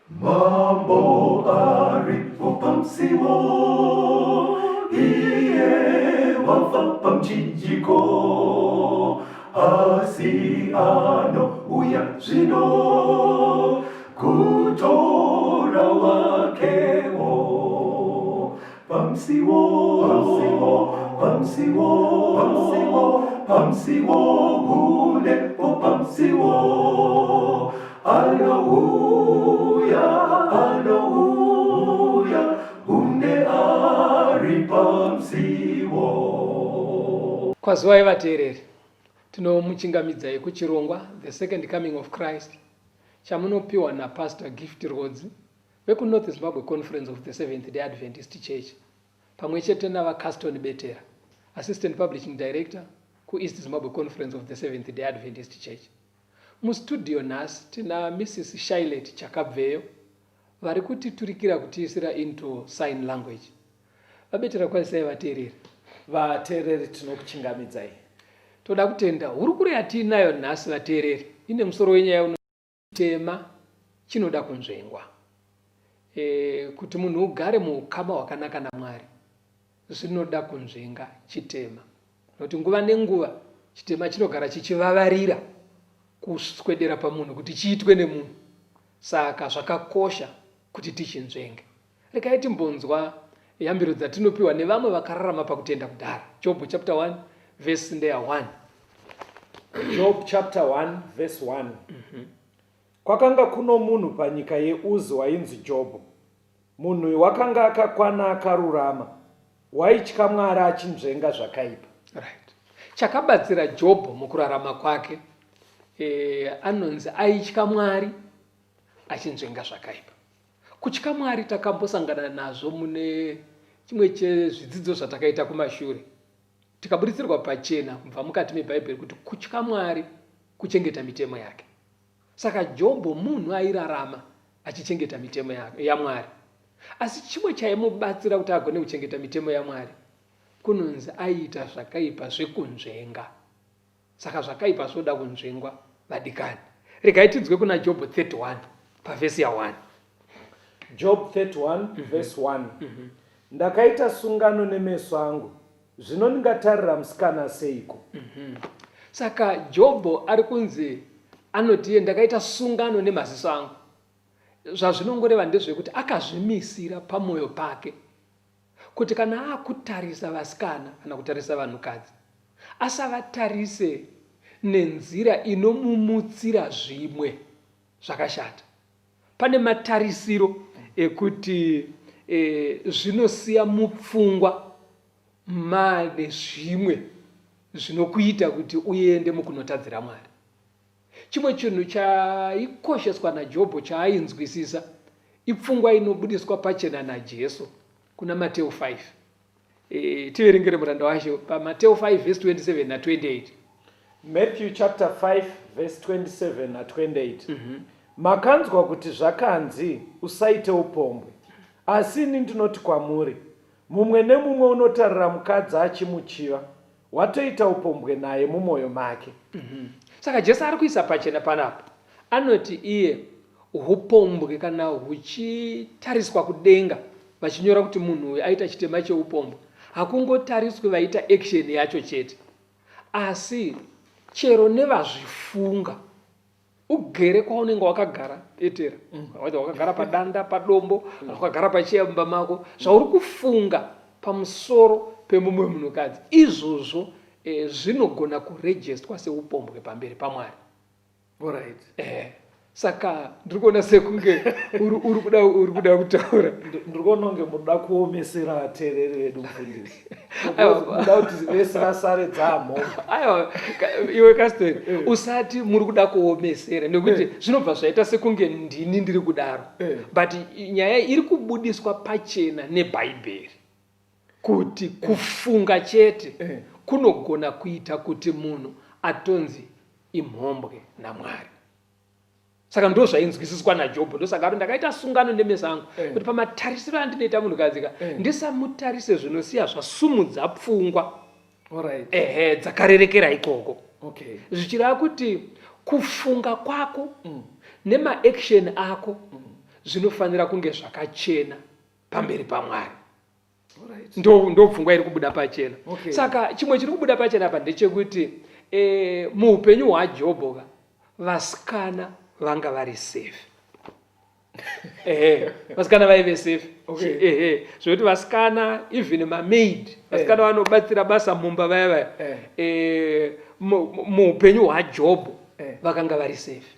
Mambo aripo pamusiwo, iye wafa pamuchinjiko, asi anouya zvino kutora wakewo. Pamusiwo, pamusiwo, pamusiwo, pamusiwo, pamusiwo, hunepo pamusiwo. Anouya, anouya, hunde ari pamusiwo. Kwaziwai vateereri, tinomuchingamidzai kuchirongwa The Second Coming of Christ chamunopiwa naPastor Gift Rwodzi vekuNorth Zimbabwe Conference of the Seventh Day Adventist Church pamwe chete naVaCaston Betera, Assistant Publishing Director kuEast Zimbabwe Conference of the Seventh Day Adventist Church. Mustudio nhasi tina Mrs Shylet Chakabveyo vari kutiturikira kutiisira into sign language. VaBetera kwazisai vateereri. Vateereri tinokuchingamidzai. Toda kutenda hurukuro yatiinayo nhasi vateereri ine musoro wenyaya uno Chitema chinoda kunzvengwa. E, kuti munhu ugare muukama hwakanaka naMwari zvinoda kunzvenga chitema, nokuti nguva nenguva chitema chinogara chichivavarira kuswedera pamunhu kuti chiitwe nemunhu. Saka zvakakosha kuti tichinzvenge. Regai timbonzwa yambiro dzatinopiwa nevamwe vakararama pakutenda kudhara. Jobho chapter 1 verse ndeya 1. Job chapter 1 verse 1. Kwakanga kuno munhu panyika yeUzi wainzi Jobho. Munhu uyu wakanga akakwana akarurama, waitya Mwari achinzvenga zvakaipa. Right. Chakabatsira Jobho mukurarama kwake e, anonzi aitya Mwari achinzvenga zvakaipa. Kutya Mwari takambosangana nazvo mune chimwe chezvidzidzo zvatakaita kumashure, tikaburitsirwa pachena kubva mukati meBhaibheri kuti kutya Mwari kuchengeta mitemo yake. Saka Jobho munhu airarama achichengeta mitemo yaMwari. Asi chimwe chaimubatsira kuti agone kuchengeta mitemo yaMwari kunonzi aiita zvakaipa zvekunzvenga. Saka zvakaipa zvoda kunzvengwa vadikani. Regai tinzwe kuna Jobho 31 pavhesi ya 1. Job 31 verse 1. Ndakaita sungano nemeso angu, zvino ndingatarira musikana seiko? Saka Jobho ari kunzi anoti iye ndakaita sungano nemaziso angu. Zvazvinongoreva ndezvekuti akazvimisira pamwoyo pake kuti kana akutarisa vasikana kana kutarisa vanhukadzi asavatarise nenzira inomumutsira zvimwe zvakashata. Pane matarisiro ekuti e, zvinosiya mupfungwa mane zvimwe zvinokuita kuti uende mukunotadzira Mwari. Chimwe chinhu chaikosheswa naJobho chaainzwisisa ipfungwa inobudiswa pachena naJesu kuna Mateu 5. E, tiverengere muranda waShe paMateu 5 vhesi 27 na28. Matthew chapter 5 verse 27 na 28. Makanzwa kuti zvakanzi, Usaite upombwe. Asi ini ndinoti kwamuri, mumwe nemumwe unotarira mukadzi achimuchiva, watoita upombwe naye mumwoyo make. Saka Jesu ari kuisa pachena panapa, anoti iye hupombwe kana huchitariswa kudenga vachinyora kuti munhu uyu aita chitema cheupombwe, hakungotariswi vaita action yacho chete, asi chero nevazvifunga. Ugere kwaunenge wakagara Petera, whether wakagara padanda, padombo, kana wakagara pacheya mumba mako, zvauri kufunga pamusoro pemumwe munhukadzi izvozvo eh, zvinogona kurejestwa seupombwe pamberi paMwari. Alright. Eh, saka ndiri kuona sekunge uri uri kuda uri kuda kutaura. Ndiri kuona kunge munoda kuomesera vateereri vedu mufundisi. Aiwa. Munoda kuti vese vasare dzamhomba. Aiwa, iwe Caston, usati muri kuda kuomesera nekuti zvinobva zvaita sekunge ndini ndiri kudaro. But nyaya iri kubudiswa pachena neBhaibheri kuti kufunga chete kunogona kuita kuti munhu atonzi imhombwe naMwari. Saka ndo zvainzwisiswa naJobho, ndosaka ari ndakaita sungano nemeso angu kuti pamatarisiro andinoita munhukadzi ka ndisamutarise zvinosiya zvasumudza pfungwa Alright. ehe dzakarerekera ikoko. Okay. Zvichireva kuti kufunga kwako nemaction ako. zvinofanira kunge zvakachena pamberi pamwari ndo pfungwa iri kubuda pachena okay. Saka chimwe chiri kubuda pachena apa ndechekuti e, muupenyu hwajobho ka vasikana vanga vari safe ehe vasikana vaive safe okay. Ehe zvekuti vasikana even mamaid vasikana eh. vanobatsira basa mumba vaya vaya eh. E, muupenyu hwajobho eh. Vakanga vari safe.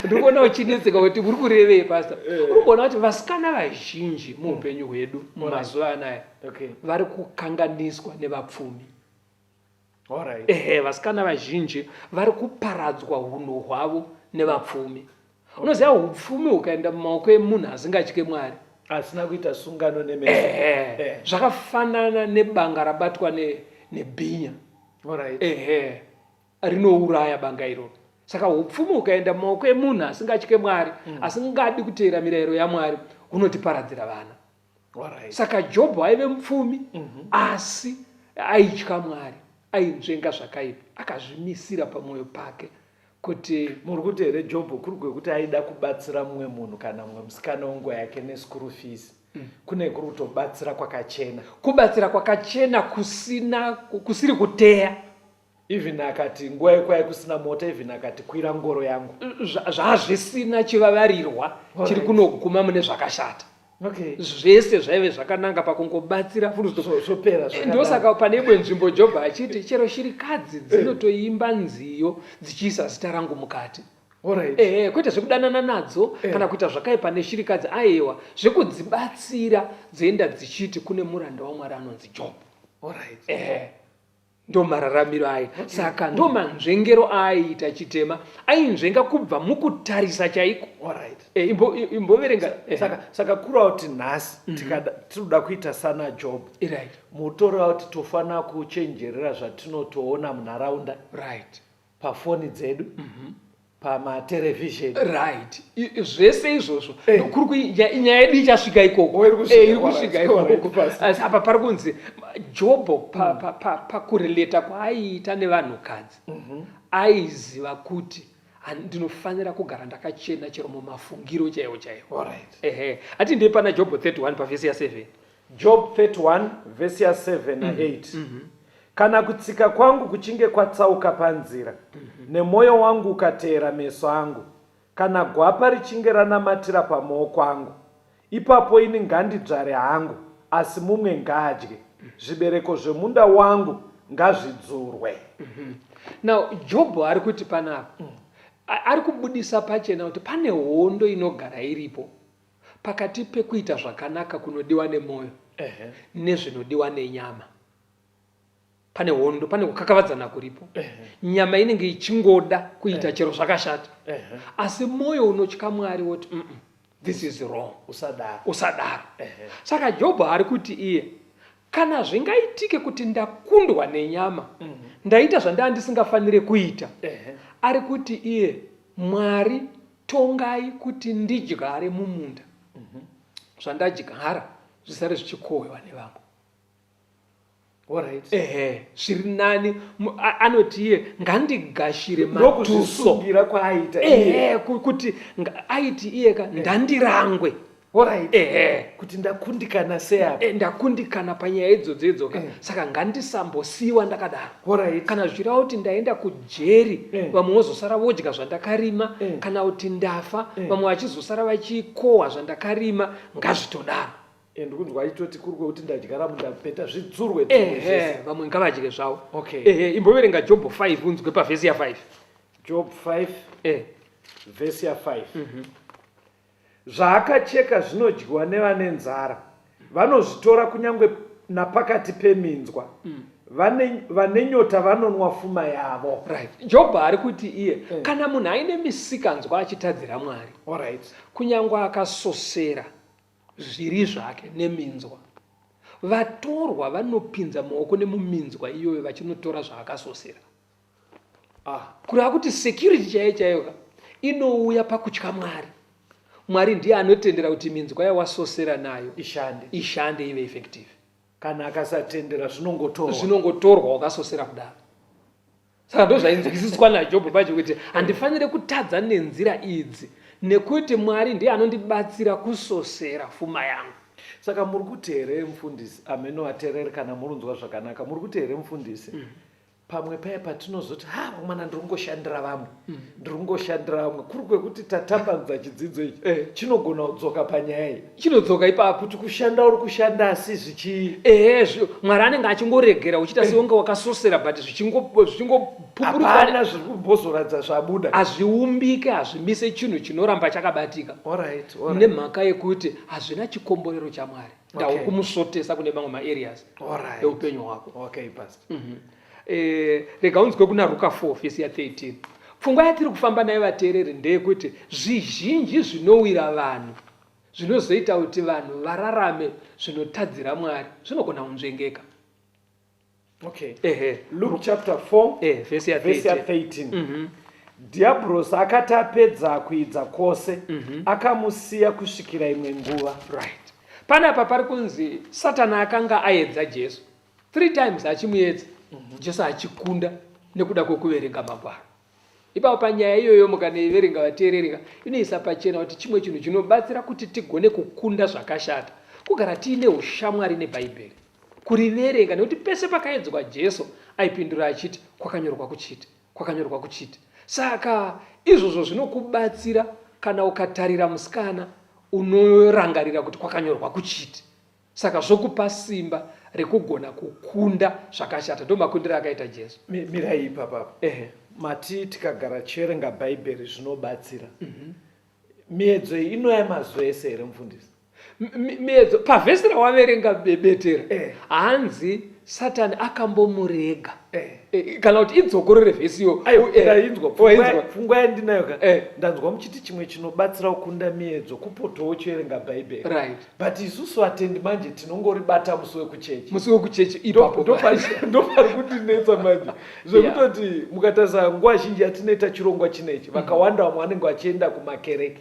Ndikuona uchinetseka kuti uri kurevei pastor eh. Uri kuona kuti vasikana vazhinji muupenyu hwedu mumazuva anaya vari kukanganiswa nevapfumi. Ehe vasikana vazhinji vari kuparadzwa hunhu hwavo nevapfumi. Unoziva upfumi hukaenda mumaoko emunhu asingatye Mwari, asina kuita sungano nemeso, ehe zvakafanana nebanga rabatwa nebhinya. Ehe rinouraya banga iroro. Saka upfumi hukaenda mumaoko emunhu asingatye Mwari, asingadi kuteera mirayiro yaMwari, hunotiparadzira vana. Saka Jobho aive mupfumi asi aitya Mwari, ainzvenga zvakaipa, akazvimisira pamwoyo pake kuti Muri kuti here Jobho kuri kwekuti aida kubatsira mumwe munhu kana mumwe musikana wenguva yake neschool fees? Kune kuri kutobatsira kwakachena. Kubatsira kwakachena kusina kusiri kuteya. Even akati nguva yekwaive kusina mota, even akati kwira ngoro yangu. Zvazvisina chivavarirwa chiri kunoguma mune zvakashata. Okay. Zvese zvaive zvakananga pakungobatsira zvopera zvakadaro. Ndosaka pane imwe nzvimbo Jobho achiti chero shirikadzi dzinotoimba nziyo dzichiisa zita rangu mukati. Alright. Ehe, kwete zvekudanana nadzo kana kuita zvakaipa neshirikadzi, aiwa, zvekudzibatsira dzoenda dzichiti kune muranda waMwari anonzi Jobho. Alright. Ehe. Ndomararamiro aye. Saka ndomanzvengero aaiita chitema. Ainzvenga kubva mukutarisa chaiko. Alright. E, imbo, imboverenga. Eh. Saka, saka kureva kuti nhasi mm -hmm. tikada tinoda kuita sana Job. Right. Mutoreva kuti tofanira kuchenjerera zvatinotoona munharaunda. Right. Pafoni dzedu. Mm -hmm. Pamaterevhizheni. Right. Zvese izvozvo. Eh. Kuri nyaya yedu ichasvika ikoko. Eh, iri kusvika ikoko. Asi apa pari kunzi Jobho pakureleta kwaaiita nevanhukadzi aiziva kuti ndinofanira kugara ndakachena chero mumafungiro chaiwo chaiwo. Ehe. Ati ndiye pana Jobho 31 pavhesi ya 7. Job 31 vhesi ya 7 na 8. Kana kutsika kwangu kuchinge kwatsauka panzira, nemwoyo wangu ukateera meso angu, kana gwapa richinge ranamatira pamaoko angu, ipapo ini ngandidzvare hangu, asi mumwe ngaadye, zvibereko zvemunda wangu ngazvidzurwe. Now, Jobho ari kuti panapa, ari kubudisa pachena kuti pane hondo inogara iripo pakati pekuita zvakanaka kunodiwa nemwoyo nezvinodiwa nenyama. Pane hondo, pane kukakavadzana kuripo. Nyama inenge ichingoda kuita chero zvakashata, asi mwoyo unotya Mwari woti mm -mm, this is wrong, usadaro, usadaro. Saka Jobho ari kuti iye kana zvingaitike kuti ndakundwa nenyama, ndaita zvandaa ndisingafanire kuita, ari kuti iye Mwari tongai kuti ndidyare mumunda, zvandadyara zvisare zvichikohwewa nevamwe. Alright. Ehe, zviri nani anoti iye ngandigashire matuso. Ndokuzvisungira kwaaita iye. Ehe, kuti aiti iye ka ndandirangwe. Alright. Ehe. Kuti ndakundikana sei apa? Ndakundikana panyaya idzodzo idzoka. Saka ngandisambosiiwa ndakadaro. Alright. Kana zvichireva kuti ndaenda kujeri, vamwe vozosara vodya zvandakarima, kana kuti ndafa, vamwe vachizosara vachikohwa zvandakarima, ngazvitodaro. And kunzwa achitoti kuri kwekuti ndadyara munda beta zvidzurwe dzurwe zvese. Vamwe ngavadye zvavo. Okay. Ehe, imboverenga Job 5 unzwe pavhesi ya 5. Job 5 Eh. vhesi ya 5. Zvaakacheka zvinodyiwa nevane nzara, vanozvitora kunyange napakati peminzwa. Vane, vane nyota vanonwa fuma yavo. Right. Job ari kuti iye kana munhu aine misikanzwa achitadzira Mwari, Alright. kunyange akasosera zviri zvake neminzwa. Vatorwa vanopinza maoko nemuminzwa iyoyo vachinotora zvaakasosera. Ah. Kureva kuti security chaiyo chaiyo ka inouya pakutya Mwari. Mwari ndiye anotendera kuti minzwa yawasosera nayo ishande, ishande ive effective. Kana akasatendera zvinongotorwa, zvinongotorwa wakasosera kudaro. Saka ndozvainzwisiswa naJobho pacho kuti handifanire kutadza nenzira idzi Nekuti Mwari ndiye anondibatsira kusosera fuma yangu. Saka muri kuti here mufundisi, ameno vatereri kana murunzwa zvakanaka, muri kuti here mufundisi, Pamwe paye patinozoti ha vamwana ndiri kungoshandira vamwe ndiri kungoshandira vamwe kuri kwekuti tatambanudza chidzidzo ichi eh. chinogona kudzoka panyaya iyi chinodzoka ipapo kuti kushanda uri kushanda asi zvichi ehe mwari anenge achingoregera uchiita eh. seunge wakasosera but zvichingopupurupana zviri kumbozoradza zvabuda hazviumbike hazvimise chinhu chinoramba chakabatika nemhaka yekuti hazvina chikomborero chamwari ndau okay. kumusvotesa kune mamwe maareas eupenyu hwako okay, pastor. Eh, rega unzwe kuna Ruka 4 vhesi ya 13 pfungwa yatiri kufamba nayo vateereri ndeyekuti zvizhinji zvinowira vanhu zvinozoita kuti vanhu vararame zvinotadzira Mwari zvinogona kunzvengeka. Okay. Ehe. Luke chapter 4 eh, vhesi ya 13. Dhiabhorosi akati apedza kuidza kwose, akamusiya kusvikira imwe nguva. Right. Panapa pari kunzi Satani akanga aedza Jesu three times achimuedza Jesu achikunda nekuda kwekuverenga magwaro. Ipapo panyaya iyoyo mukanoiverenga vateererika inoisa pachena kuti chimwe chinhu chinobatsira kuti tigone kukunda zvakashata kugara tiine ushamwari neBhaibheri, kuriverenga nekuti pese pakaedzwa Jesu aipindura achiti kwakanyorwa kuchiti, kwakanyorwa kuchiti. Saka izvozvo zvinokubatsira kana ukatarira musikana unorangarira kuti kwakanyorwa kuchiti. Saka zvokupa simba rekugona kukunda zvakashata. Ndomakundiro akaita Jesu. Mirai ipapa. Ehe. Mati tikagara tichiverenga Bhaibheri zvinobatsira. Miedzo iyi inouya mazuva ese here mufundisi? Miedzo pavhesi rawaverenga bebetera hanzi Satani akambomurega. Kana kuti idzokorore vhesi iyo. Ndainzwa pfungwa yandinayo ka. Ndanzwa muchiti chimwe chinobatsira kukunda miedzo kupotawo uchiverenga Bhaibheri. Right. But isusu vatendi manje tinongoribata musi wekuchechi. Musi wekuchechi ipapo. Ndopari kutinetsa manje. Zvekutoti mukatarisa nguva zhinji yatinoita chirongwa chinechi vakawanda vamwe vanenge vachienda kumakereke.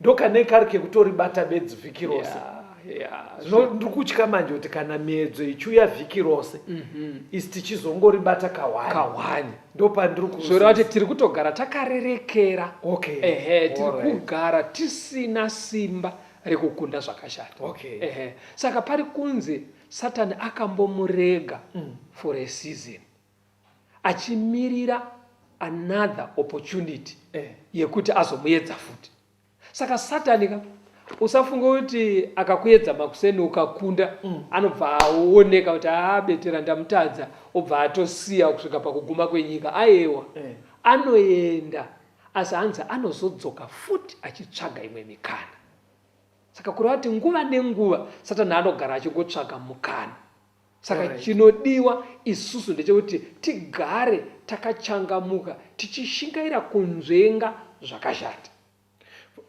Ndokane kari kekutoribata bedzi vhiki rose. Zvino ndiri kutya manje kuti kana miedzo ichiuya vhiki rose isi tichizongoribata kahwani. Kahwani. Ndopandiri ku Zvoreva kuti tiri kutogara takarerekera. Okay. Ehe, tiri kugara tisina simba rekukunda zvakashata. Okay. Ehe. Saka pari kunzi Satani akambomurega for a season achimirira another opportunity yekuti azomuedza futi. Saka Satani ka usafunga kuti akakuedza makuseni ukakunda anobva aoneka kuti aabetera ndamutadza obva atosiya kusvika pakuguma kwenyika. Ayewa. Anoenda asi hanzi anozodzoka futi achitsvaga imwe mikana. Saka kureva kuti nguva nenguva Satani anogara achingotsvaga mukana. Saka chinodiwa isusu ndechekuti tigare takachangamuka tichishingaira kunzvenga zvakashata.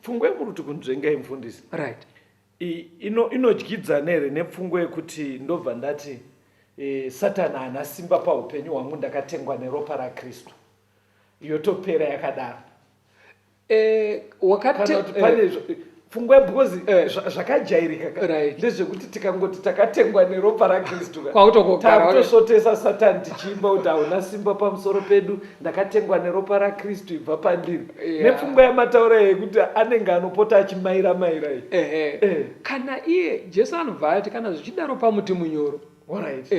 Pfungwa yemuri kuti kunzvenga imfundisi. Right. Inodyidzana here nepfungwa yekuti ndobva ndati Satani haana simba paupenyu hwangu ndakatengwa neropa raKristu. Yotopera yakadaro. Wakati Kana kuti pane pfungwa because zvakajairika ka ndezvekuti tikangoti takatengwa neropa raKristu ka takutosvotesa Satani tichiimba kuti hauna simba pamusoro pedu ndakatengwa neropa raKristu ibva pandiri nepfungwa yamataura yekuti anenge anopota achimaira maira iyi. Kana iye Jesu anobva ati kana zvichidaro pamuti munyoro.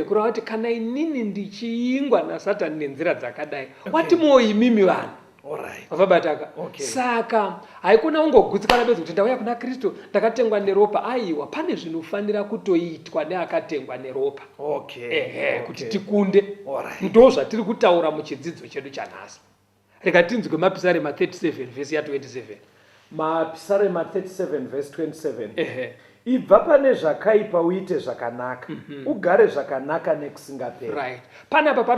Kureva kuti kana inini ndichiingwa naSatani nenzira dzakadai watimuwo imimi vanhu. Vabataka. Saka haikona kungogutsikana bedzi kuti ndauya kuna Kristu ndakatengwa neropa. Aiwa, pane zvinofanira kutoitwa neakatengwa neropa. Ehe, kuti tikunde. Ndo zvatiri kutaura muchidzidzo chedu chanhasi. Rega tinzwe Mapisarema 37 vhesi ya 27. Mapisarema 37 vhesi 27. Ehe. Ibva pane zvakaipa uite zvakanaka, ugare zvakanaka nekusingaperi. Right. Panapa pari